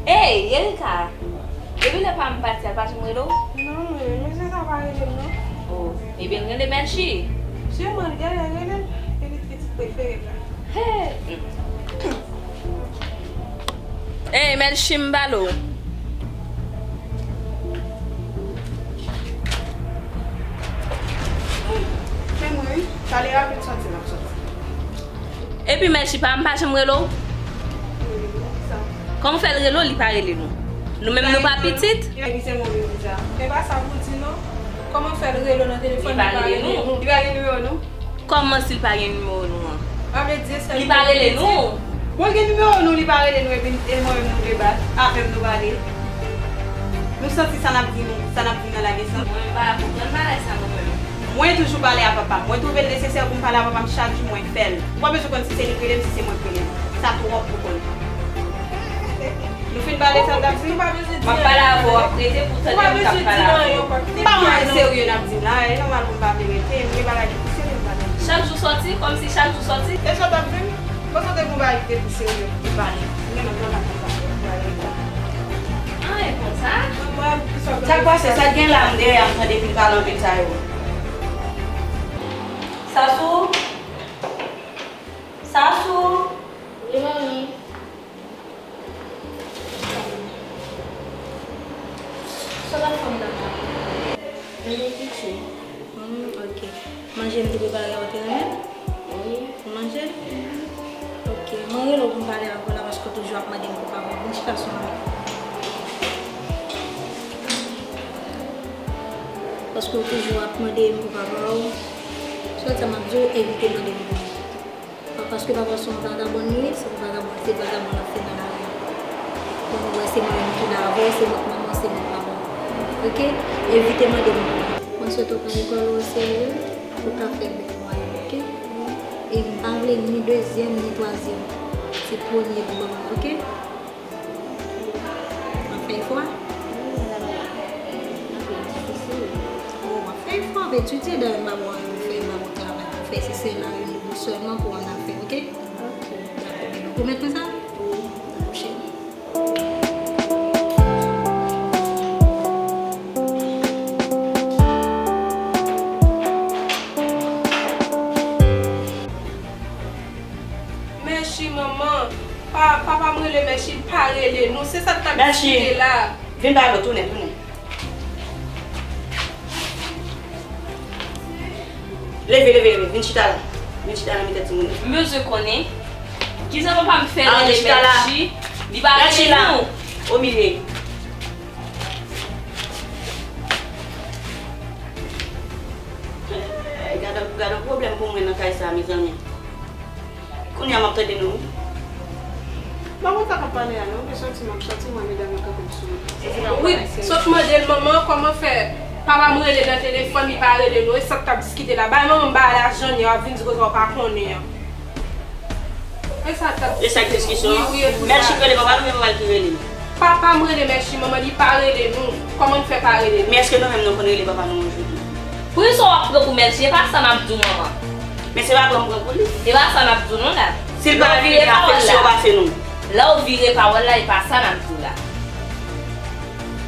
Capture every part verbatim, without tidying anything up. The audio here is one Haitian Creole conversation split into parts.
Ey, Erika! Depi lè pa m pati a, l pa janm rele w? Non, mwen menm, mesye sa pa rele m, non. Oh, ebyen, l rele Melchie. Sèlman, l genlè rele l, e li pitit prefere m nan. Hey! Ey, Melchie, m pale w. Se mwen, wi. Pale rapid, sòti, m ap sòti. Epi Melchie pa, m pa janm rele w? Kòman fè l rele w, li pa rele nou? Nou menm nou pa pitit? Epi se mwen menm sa. E pa sa pou di non. Kòman fè l rele w nan telefòn, li pa rele nou? Li pa gen nimewo nou? Kòman si l pa gen nimewo nou an? Sa vle di se li pa rele nou? Bon, l gen nimewo nou, li pa rele nou, epi e mwen menm nou debat, avè m nou pale. Nou santi sa n ap di nou, sa n ap di nan la gen sans. Mwen m pa konprann bagay sa mwen menm. Mwen toujou pale a papa m. Mwen twouve l nesesè pou m pale a papa m chak jou, mwen fè l. Ou pa bezwen konn si se li k rele m, si se mwen k rele l. Sa twòp pou konn. Nou fin pale sa n t ap di? M ap pale avè w, w ap rete pou tande m k ap pale avè w. Pa yon bagay serye n ap di m la, e nòmal pou m pa vle rete, m gen bagay ki pi serye m pa vle di. Chak jou sòti, kòmsi chak jou sòti. E sa w t ap di m? Panse w te gen yon bagay ki te pi serye pou pale. M gen lòt bagay pou pale, pou pale. An, e konsa? Sa k pase, sa k gen la, m dèyè a, m tande pil pale anpil sa yo. Sasou? Sasou? Wi, manmi. Sa w t ap fè m la? Manje piti. Hmm, ok. Manje m te prepare a, ou te renmen? Wi. Ou manje? Ok. Mwen rele w pou m pale avè w la paske w toujou ap mande m pou papa w. Vin chita sou mwen. Paske w toujou ap mande m pou papa w. Sa w di sa m ap di w, evite mande m pou li. Pa-, paske papa w se yon vagabon li ye, se yon vagabon, se vagabon l ap fè nan lari a. Bon, nou wè se mwen menm ki la avè w, se mwen k manman w, se mwen k papa w. Ok? Evite mande m pou li. Mwen swete w pran lekòl ou oserye, pou w ka fè bèl mwayen, ok? E m pa vle ni dezyèm, ni twazyèm. Se premye pou mwen, ok? W ap fè efò a? Wi, madam. Ap difisil. Bon, w ap fè efò, w ap etidye, dayè m pa ba w anyen pou fè, m pa ba w travay pou fè, se sèl la youn de bout sèlman pou w al fè, ok? Ok. Dakò, bebe, ou pwomèt mwen sa? Wi. Dakò, cheri. Melchie, manman, pa, papa m rele Melchie, li pa rele nou. Se sa n t ap diskite la. Melchie, vin ba yo, tounen, tounen. Leve, leve, leve, vin chita la. Vin chita la, nan mitan timoun yo. M bezwen konnen, kijan papa m fè rele Melchie, li pa rele nou? Omilye. Eh, gade, gade yon pwoblèm pou mwen nan kay sa, mezanmi. Kounye a m ap tande nou. M pa konn sa k ap pale a non, m te santi m ap santi mwen medam yo kanpe m sou mwen. Sa se pa yon bagay serye. Wi, sot mande l, manman, kòman fè papa m rele nan telefòn, li pa rele nou, e sa k t ap diskite la. Bay manman m bagay la, Janyè, w ap vin di konsa w pa konnen an. E sa k t ap diskite. E sa k diskisyon an? Wi, wi, e pou sa. Melchie k rele papa l oubyen papa l ki rele l? Papa m rele Melchie, manman, li pa rele nou. Kòman n fè pa rele nou? Men èske nou menm nou konn rele papa nou yon jou tou? Poukisa w ap pran pou Melchie? E pa sa n ap di w, manman. Men se pa pran m pran pou li. E pa sa n ap di w non la. Si l pa vin, li afeksyon pase nou. Lè w vire pawòl la, e pa sa n ap di w la.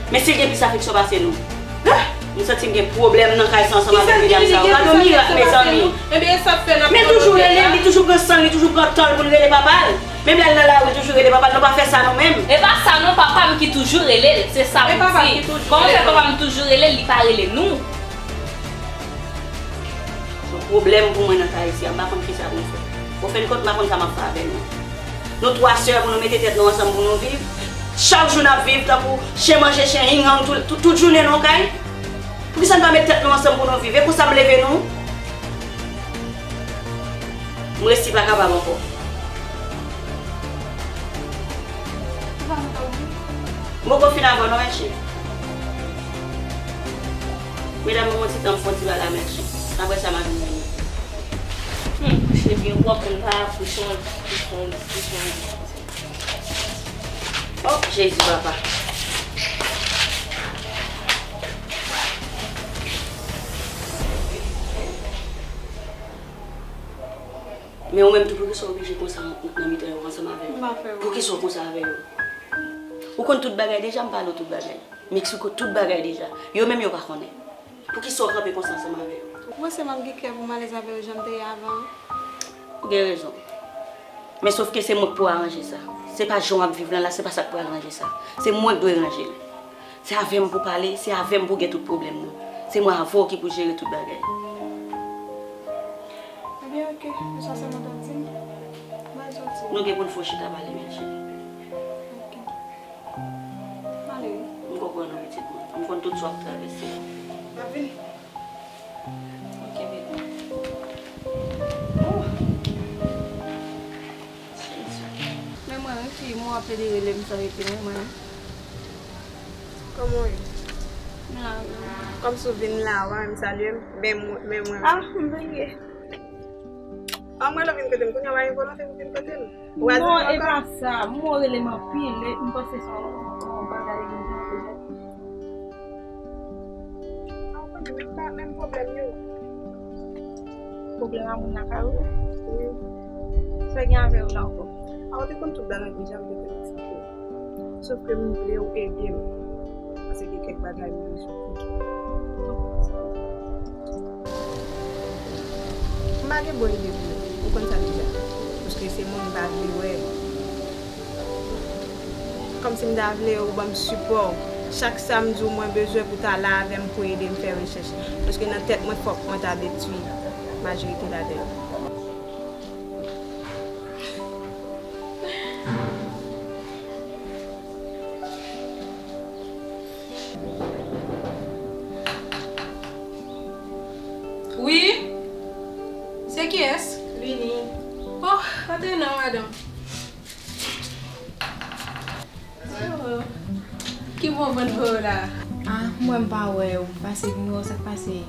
Men si l gen plis afeksyon pase nou. Ah! M santi m gen pwoblèm nan kay sa ansanm avèk medam sa yo. Gade yon mirak, mezanmi. Men toujou rele l, li toujou pran san l, li toujou pran tan l pou l rele papa l. Menm lè l nan lari, li toujou rele papa l. Nou pa fè sa nou menm. E pa sa non, papa m ki toujou rele l, se sa pou di. Kòman fè papa m toujou rele l, li pa rele nou? Se yon pwoblèm pou mwen nan kay isi a, m pa konn kisa pou m fè. Bon, fènkòt, m pa konn sa m ap fè avè nou. Nou twa sè pou nou mete tèt nou ansanm pou nou viv. Chak jou n ap viv tankou chen manje chen, hing hang, tout, tout, tout jounen nan yon kay. Poukisa n pa met tèt nou ansanm pou nou viv? E konsa m leve nou. M resi pa kapab ankò. M poko fin avè w non, Melchie. Medam, ban m yon ti tan m fè yon ti bagay la, Melchie. Apre sa, m a vin wè nou. Hmm, kouche byen pwòp, pou n pa kouche yon, kouche yon, kouche yon. Oh, Jezi, papa. Men ou menm tou, poukisa w oblije konsa nan, nan mitan yo ansanm avè yo? M pa fè yo. Poukisa w konsa avè yo? Ou konn tout bagay deja, m pale w tout bagay. M eksplike w tout bagay deja. Yo menm yo pa konnen. Poukisa w kanpe konsa ansanm avè yo? Ou panse m ap gen kè pou m alèz avè yo jan m te ye avan an? Ou gen rezon. Men sofke se mwen k pou aranje sa. Se pa jan w ap viv lan la, se pa sa k pral ranje sa. Se mwen k dwe ranje l. Se avè m pou pale, se avè m pou gen tout pwoblèm nan. Se mwen avè w ki pou jere tout bagay. Ebyen, oke. Sa sèlman t ap di m. Bay soti. Nou gen pou n fè yon chita pale, men cheri. Oke. Ale wi. M konprann ou, pitit mwen. M konn tout sa w ap travèse. M ap vini. Ok, bebe. Oh. Jezi. Men mwen, wi, fi, mwen ap plede rele m san rete, men mwen. Kòman w ye? M la, wi. Kòmsi w vin la, w pa menm salye m. Men mwen, men mwen. Ah, m bliye. An mwen lè w vin kote m, kounye a w pa gen volonte pou vin kote m. Ou pa zanmi m ankò? Non, e pa sa. Mwen w rele m anpil, e m panse se yon, yon, yon bagay ki jan pou jwenn. An w konnen, menm pa, menm pwoblèm yo. Pwoblèm a moun lakay ou? Wi. Sa gen avè yo la ankò? A, ou te konn tout bagay deja, m te konn eksplike w. Sofke m vle w ede m. Paske gen kèk bagay m bezwen. M pa gen bon ide pou ou. Ou konn sa deja. Paske se moun m pa vle wè. Kòmsi m ta vle ou ban m sipò. Chak sa m di w mwen bezwen pou ta la avè m pou ede m fè rechèch. Paske nan tèt mwen fòk mwen ta detwi majorite ladan yo. Wi? Se kiyès? Vini. Oh, antre non, madanm. Oh. Ki bon vant vre w la? Ah, m wè m pa wè w. Pase vin wè w, sa k pase?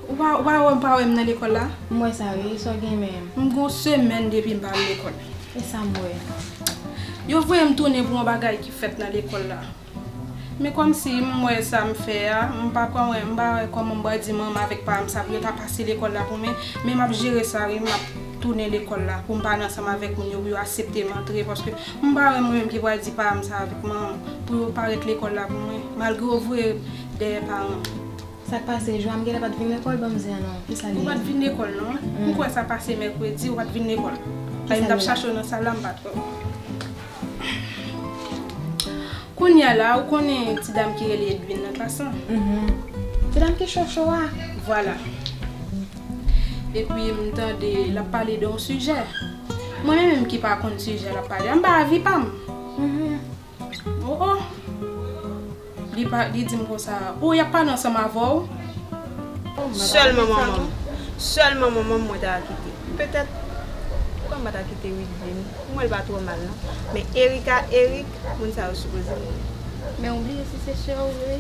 Ou pa, ou pa wè m pa wè m nan lekòl la? M wè sa wi, sa w gen menm? M gon semèn depi m pa al lekòl. E sa m wè? Yo voye m tounen pou yon bagay ki fèt nan lekòl la. Men kòmsi m wè sa m fè a, m pa kòman, m pa wè kòman m pral di manman avèk pa m sa pou yo ta pase lekòl la pou mwen, men m ap jere sa wi, m ap tounen lekòl la pou m pale ansanm avèk moun yo, pou yo aksepte m antre, paske m pa wè mwen menm ki pral di pa m sa avèk manman pou yo parèt lekòl la pou mwen, malgre yo voye dèyè paran m. Sa k pase? Joa m genlè pa t vin lekòl, ban m zen an non. Kisa li ye? Ou pa t vin lekòl non. Mm. Ou kwè sa pase mèkredi, ou pa t vin lekòl. Paske m t ap chache w nan sal la, m pa t wè w. Kounye a la, ou konnen ti dam ki rele Edwin nan klas lan? Mhm. Ti dam ki cho cho a? Vwala. Epi m tande l ap pale de yon sijè. Mwen menm ki pa konn sijè l ap pale a, m bay avi pa m. Mhm. Oh, oh. Li pa, li di m konsa, oh, y ap pale ansanm avè w? Sèlman manman m. Sèlman manman m mwen ta kite. Petèt, poukwa m pa ta kite Wilvin? Mwen l pa twò mal, non. Men Erika, Eric, moun sa yo sipoze mouri. Men ou bliye si se sè w yo ye?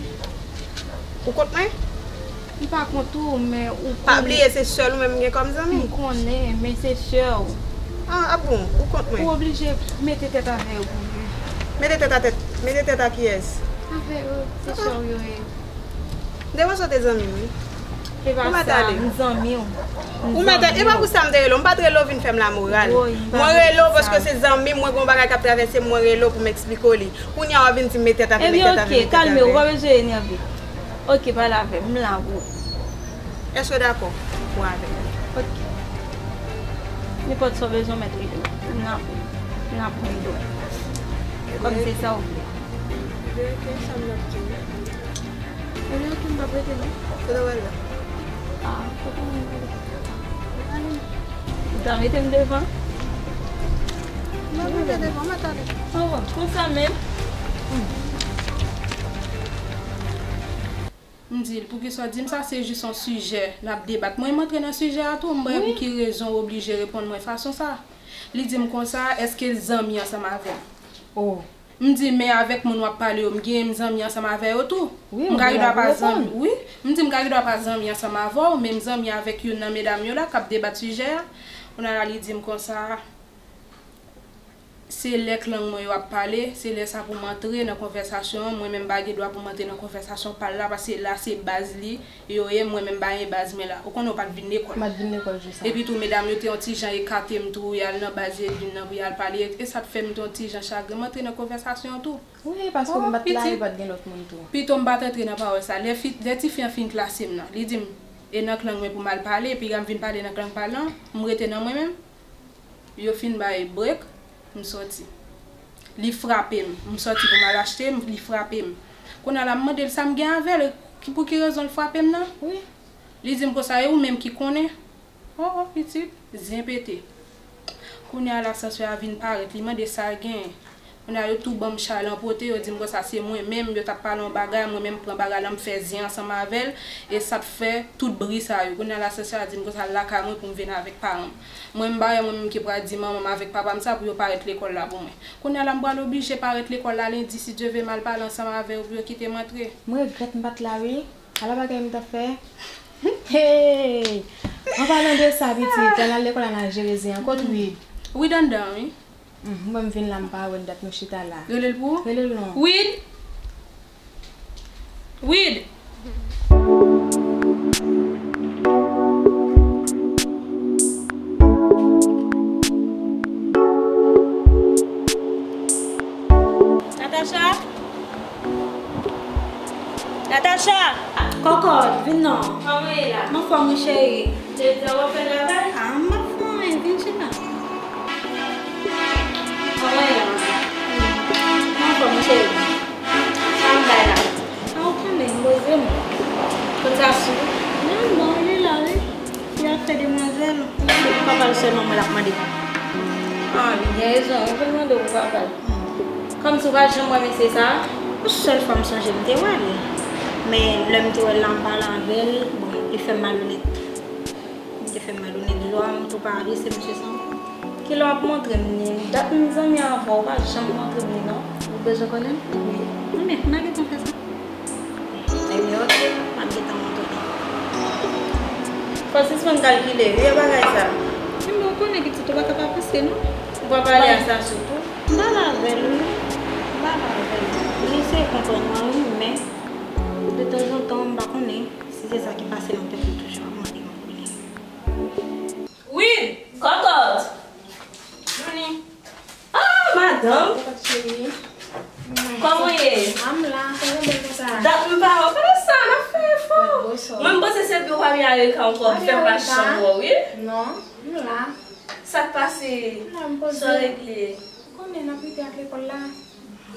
Ou kont mwen? M pa kont ou, men ou konnen. Pa bliye se sèl ou menm m gen kòm zanmi. M konnen, men se sè w. Ah, ah bon, ou kont mwen? Ou oblije mete tèt avè yo pou vre. Mete tèt a tèt, mete tèt a kiyès? Avè yo, se sè w yo ye. Devan sa w te zanmi m, wi. E pa sa, m zanmi w. Ou mèt ale. E pa pou sa m te rele w. M pa t rele w vin fè m lamoral. Mwen rele w paske se zanmi m, mwen gen yon bagay k ap travèse m, mwen rele w pou m eksplike w li. Kounye a w ap vin di m met tèt avè, met tèt avè, met tèt avè. Ebyen, oke, kalme w, ou pa bezwen enerve. Oke, pale avè m, m la pou ou. Èske w dakò pou avè m? Oke. Nenpòt sa w bezwen, w mèt rele m. M la pou ou. M la pou ede w. Kòm se sa w vle. Ebyen, oke, sa m ap di w. Ebyen, oke, m p ap rete non. Kote w al la? Ah, kote m vle. Ale. Ou ta mete m devan? M ap mete devan, m ap ale. Oh, konsa menm? M di l, poukisa w di m sa? Se jis yon sijè n ap debat. Mwen, m antre nan sijè a tou, m pa wè pou ki rezon w oblije reponn mwen fason sa. Li di m konsa, èske l zanmi ansanm avè m? Oh. M di, men avèk moun w ap pale yo, m genyen m zanmi ansanm avè yo tou. M ka gendwa pa zanmi, wi. M di, m ka gendwa pa zanmi ansanm avè w, men m zanmi avèk youn nan medam yo la k ap debat sijè a. Kounye a la, li di m konsa, Se lè k lang mwen yo ap pale, se lè sa pou m antre nan konvèsasyon an, mwen menm m pa gen dwa pou m antre nan konvèsasyon pa l la, paske la se baz li yo ye, mwen menm m pa gen baz mwen la. Ou konnen w pa t vin lekòl. M pa t vin lekòl jou sa. Epi tou, medam yo te yon ti jan ekate m tou, y al nan baz Edwin nan pou y al pale, e sa t fè m te yon ti jan chagren, m antre nan konvèsasyon an tou. Wi, paske m pa t la, e pa t gen lòt moun tou. Pito m pa t antre nan pawòl sa. Lè fi, lè tifi an fin klase m nan, li di m, e nan k lang mwen pou m al pale, epi lè m vin pale nan k lang pa l lan, m rete nan mwen menm. Yo fin bay brek, m sòti. Li frape m. M sòti pou m al achte, m- li frape m. Kounye a la, m mande l sa m gen avè l, ki- pou ki rezon l frape m nan? Wi. Li di m konsa, e ou menm ki konnen? O, o, pitit, zen pete. Kounye a la, sansè a vin parèt, li mande sa l genyen. Kounye a, yo tou ban m chay lan pote, yo di m konsa se mwen menm, yo t ap pale yon bagay, mwen menm m pran bagay lan, m fè zen ansanm avè l, e sa t fè tout bri sa yo. Kounye a la, sansè a di m konsa l lakay mwen pou m vin avèk paran m. Mwen m pa wè mwen menm ki pral di manman m avèk papa m sa pou yo pa rete lekòl la pou mwen. Kounye a la, m pral oblije pa rete lekòl la lendi, si Dye vle, m al pale ansanm avè yo pou yo kite m antre. M regrèt m pa t la, wi. Ala bagay m t ap fè. Hey! An palan de sa, pitit, lè n al lekòl la, n al jere zen an. Kot Wid? Wid anndan, wi. Hmm, mwen, m vin la, m pa wè l, dat nou chita la. Rele l pou ou? Rele l non. Wid! Wid! Natacha? Natacha! Kòkòt, vin non. Kòman w ye la? M anfòm wi, cheri. Jodi a w ap fè travay? A, m p ap fè anyen, vin chita. Kòman w ye la, madanm? M anfòm wi, cheri. Sa m bay la? A, ou konnen, m poze m. Kot Sasou? Li anndan, li la, wi. Li ap fè demwazèl. Se pou papa l sèlman mwen l ap mande. A, li gen rezon, wi, pou l mande w pou papa l. Kòmsi w pa janm wè mesye sa a? Yon sèl fwa m sonje m te wè l. Men lè m te wè l la, m pale avè l, bon, li fè m malonèt. Li te fè m malonèt, lò a m tou pa avise mesye sa ankò. Kilè w ap montre m li? Dat m zanmi avè w, ou pa janm montre m li non. Ou bezwen konnen l? Wi. Ebyen, m a gentan fè sa. Ebyen, oke, m ap gentan montre w. Fò w sispann kalkile wi, e bagay sa. Ebyen, ou konnen pitit, ou pa ka pa panse non. Ou pa pale a Sasou tou? M pale avè l wi. M pale avè l. Li eseye konprann mwen wi, men detanzantan, m pa konnen si se sa ki pase nan tèt li toujou ap mande m pou li. Wi! Kòkòt! Johnny! Ah, madanm! Kòkòt cheri. Kòman w ye? A, m la, sa w ap fè konsa? Dat m pa wè w. Gade sa, n ap fè efò. Mwen, m panse se pou w pa vin Amerika ankò, fè m pa janm wè w, wi. Non, m la. Sa k pase? M la, m poze. Sa w regle? Ou konnen, n ap rete ak lekòl la.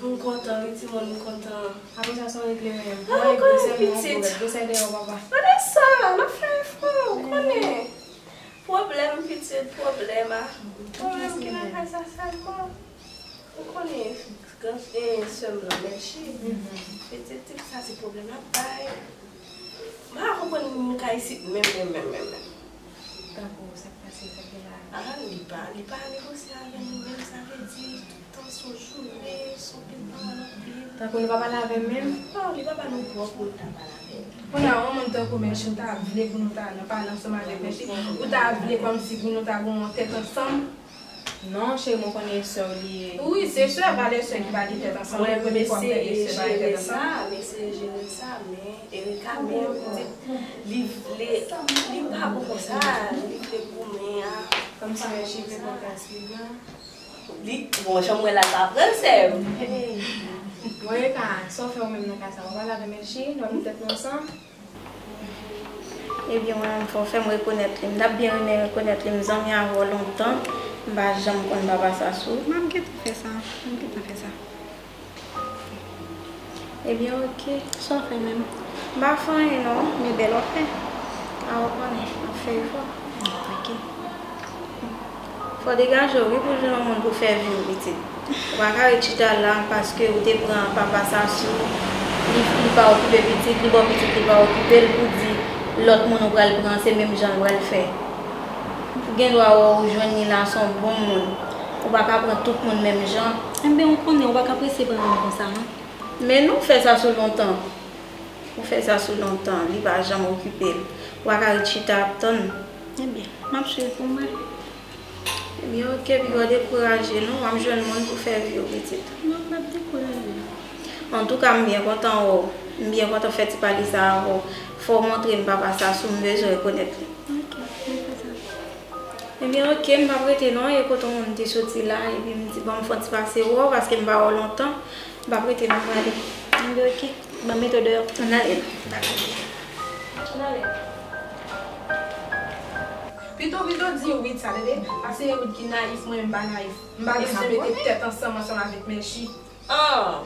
M kontan, wi, timoun, m kontan. Apre sa, sa w regle menm? Ah, ou konnen pitit. Gade sa, n ap fè efò, ou konnen. Pwoblèm, pitit, pwoblèm a. Pwoblèm ki nan kay sa sèlman. Ou konnen, gran, eh, sè m nan, Melchie. Pitit, tip sa se pwoblèm l ap bay. M pa konprann moun kay isit menm, menm, menm, menm, menm. Tankou, sa k pase, sa k gen la? Ah, li pa, li pa negosye avè nou menm, sa vle di, tout tan se yon jounen, se yon pil pawòl anpil. Tankou nou pa pale avè l menm? Non, li pa ba nou twòp pou nou ta pale avè l. Kounye a, yon moun tankou Melchie, ou ta vle pou nou ta nan pale ansanm avèk Melchie? Ou ta vle kòmsi pou nou ta gen yon tèt ansanm? Non, cheri, mwen konnen e sè w li ye. Wi, se sè, pa lè sè ki pa gen tèt ansanm. Mwen, mwen eseye jere sa, mwen eseye jere sa, men Erika menm, li vle, li pa bon konsa, li vle goumen a. Kòmsi Melchie vle pran plas li, byen. Li, bon, jan m wè la, l pa pran sè m. Hey. Bon, Erika, sa w fè ou menm nan ka sa? Ou pale avè Melchie, nou ap met tèt nou ansanm? Ebyen, mwen menm, fò w fè m rekonèt li. M t ap byen renmen rekonèt li. M zanmi avè w lontan. M pa janm konn papa Sasou. M ap gentan fè sa. M ap gentan fè sa. Ebyen, oke. Sa w fè menm? M pa fè anyen non. Men bèl w ap fè. A, ou konnen. M ap fè efò. Oke. Fò w degaje w wi pou jwenn yon moun pou fè vi w pitit. Ou pa ka ret chita la paske ou te pran papa Sasou, li, li pa okipe pitit, li ba w pitit, li pa okipe l, pou di lòt moun ou pral pran se menm jan l pral fè. Ou gen dwa wè ou jwenn li la se yon bon moun. Ou pa ka pran tout moun menm jan. Enben ou konnen ou pa ka prese pran moun konsa non. Men nou fè sa sou lontan. Ou fè sa sou lontan, li pa janm okipe l. Ou pa ka ret chita ap tann. Enben, m ap swiv pou m wè. Ebyen, oke, piga w dekouraje non, w ap jwenn moun pou fè vi w, pitit. Non, m p ap dekouraje. Antouka, m byen kontan wè w. M byen kontan fè ti pale sa avè w. Fò w montre m papa sa sou m, bezwen rekonèt li. Oke, m fè sa. Ebyen, oke, m p ap rete non, e kote w menm te soti la, epi m di, bon, m fè yon ti pase wè w, paske m pa wè w lontan. M p ap rete non, m prale. Ebyen, oke, ban m mete w deyò. Ann ale. Ann ale. Pito, pito di Wid sa, tande? Paske e Wid ki nayif, mwen menm m pa nayif. M pa bezwen mete tèt ansanm ansanm avèk Melchie. Ah!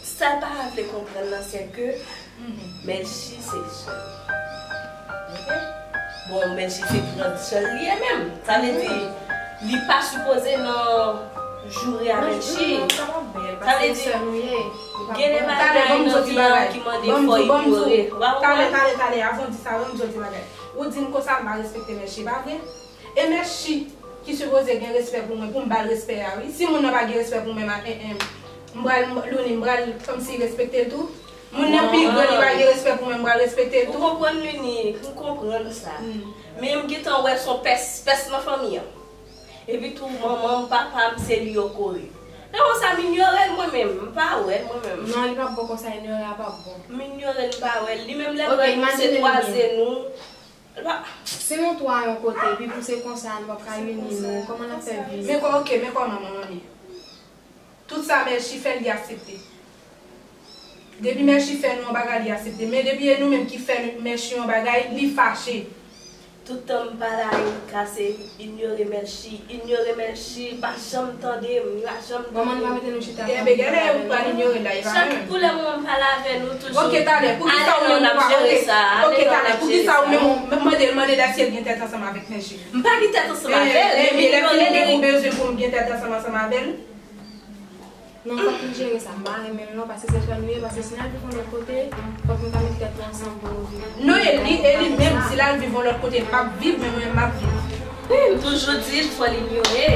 Sa l pa vle konprann nan, se ke Melchie se sè l. Oke? Bon, Melchie se gran sè l li ye menm. Sa vle di, li pa sipoze nan joure a Melchie. Sa vle di, gen de bagay nan vi an ki mande fò inyore. Talè, talè, talè, avan w di sa, ban m di w ti bagay. Ou di m konsa m pa respekte Melchie, pa vre? E Melchie ki sipoze gen respè pou mwen, pou m ba l respè a, wi. Si moun nan pa gen respè pou mwen, ma, en, en, m pral, m, Louni, m pral kòmsi respekte l tou. Moun nan pi gran, li pa gen respè pou mwen, m pral respekte l tou. Ou konprann, Louni, m konprann sa. Men m gentan wè se yon pès, pès nan fanmi an. Epi tou, manman m, papa m, se li yo kore. Lè konsa, m inyore l mwen menm, m pa wè l mwen menm. Non, li p ap bon konsa, inyore a p ap bon. M inyore l, m pa wè l. Li menm lè l wè nou se twa ze nou. Si nou twa yon kote, epi pou se konsa, nou p ap ka ini nou, kòman n ap fè viv? Men kò, oke, men kòman manman m ye? Tout sa Melchie fè, li aksepte. Depi Melchie fè nou yon bagay, li aksepte. Men depi e nou menm ki fè Melchie yon bagay, li fache. Tout tan m pale a Erika, se inyore Melchie, inyore Melchie, li pa janm tande m, li pa janm tande m. Manman, nou pa mete nou chita. Enben, gade, ou pral inyore l la, e pa menm. Chak pou lè manman m pale avè nou, toujou. Oke, talè, poukisa ou menm ou pa, oke, talè, poukisa ou menm, mande l, mande l èske l gen tèt ansanm avèk Melchie? M pa gen tèt ansanm avè l, men m inyore l. Epi lè fini, ou bezwen pou m gen tèt ansanm, ansanm avè l? Non, fòk nou jere sa. M pa renmen l non, paske se sè nou ye, paske si n al viv yon lòt kote, fòk nou ka met tèt nou ansanm pou nou viv. Non, e li, e li menm, si l al viv yon lòt kote, l p ap viv, men mwen, m ap viv. Wi, m toujou di l, fò l inyore.